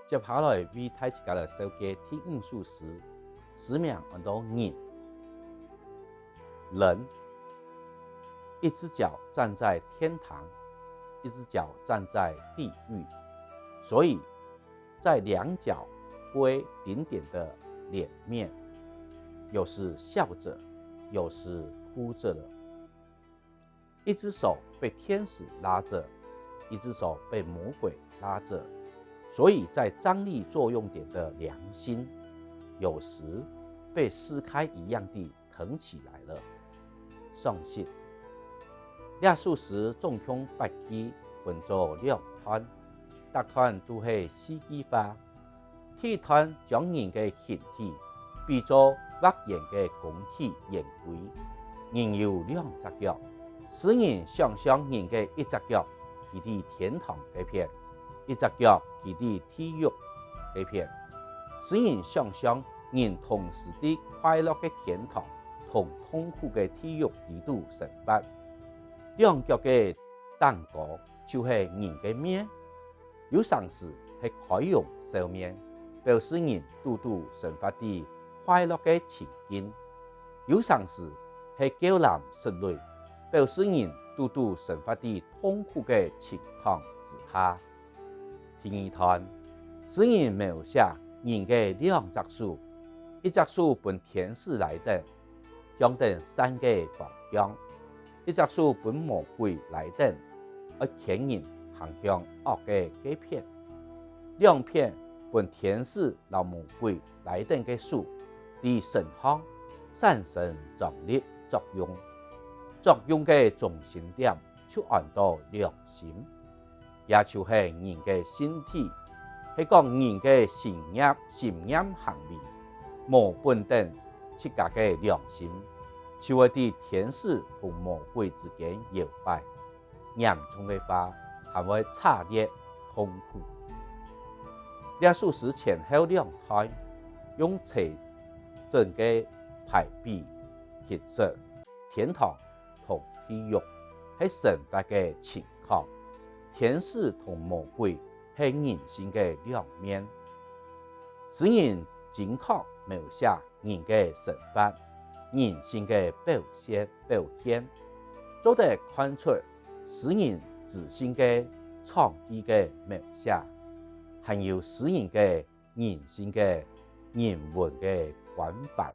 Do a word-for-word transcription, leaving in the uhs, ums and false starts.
接下來為大自家來紹介第五首詩，詩名安到人。人，一隻腳站在天堂，一隻腳站在地獄，所以在兩腳歸頂點的臉面，有時笑著，有時哭著了。一隻手被天使拉著，一隻手被魔鬼拉著，所以在張力作用點的良心，有時被撕開一樣地疼起來了。上集，這首詩總共八句，分做兩段，逐段都係四句話。 第一段將人个形體比作畫圓个公器圓規，人有兩隻腳。詩人想像人个一隻腳企在天堂該片，一隻腳企在地獄該片。詩人想像人同時在快樂个天堂同痛苦个地獄裡肚生活。兩腳个頂高就係人个面， 有成時係開容笑面，表示人堵堵生活在快樂个情境；有成時係狗攬食類，表示人堵堵生活在痛苦个情況之下。第二段，詩人描寫人个兩隻手，一隻手分天使拉等， 向等善个方向；一隻手分魔鬼拉等，愛牽人行向惡个該片。兩片分天使摎魔鬼拉等个手，在身項產生張力作用。作用个中心點就安到良心。 也就係人个性體，係講人个心念、心念行為，無本等自家个良心，就會在天使同魔鬼之間搖擺，嚴重个話，還會扯裂痛苦。這首詩前後兩段，用齊整个排比，其實天堂 同地獄係生活个情況，天使同魔鬼係人性个兩面。詩人精確描寫人个生活、人性个表現，表現，做得看出詩人知性个長句个描寫，還有詩人个人性个人文个關懷。